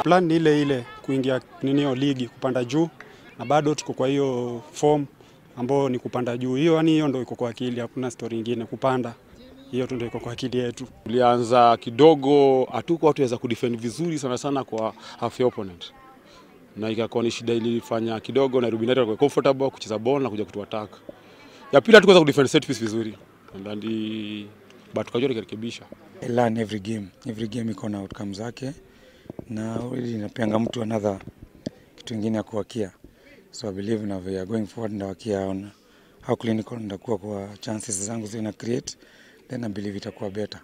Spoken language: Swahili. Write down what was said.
Plan ni ile ile, kuingia ninio ligi, kupanda juu, na bado tuko kwa hiyo form ambao ni kupanda juu. Hiyo yani hiyo ndio iko kwa akili, hakuna story nyingine, kupanda. Hiyo tu ndio iko kwa akili yetu. Tulianza kidogo, hatukuwa tuweza kudefend vizuri sana sana kwa half ya opponent. Na ikakuwa ni shida, ilifanya kidogo Nairobi United kwa comfortable kucheza ball na kuja kutuattack. Ya pili hatukuweza kudefend set piece vizuri. And but tukajua tukirekebisha. I learn every game. Every game iko na outcome zake. Na already inapeanga mtu another kitu kingine ya kuwakia. So I believe now we are going forward, ndawakia on how clinical ndakuwa kwa chances zangu zina create, then I believe itakuwa better.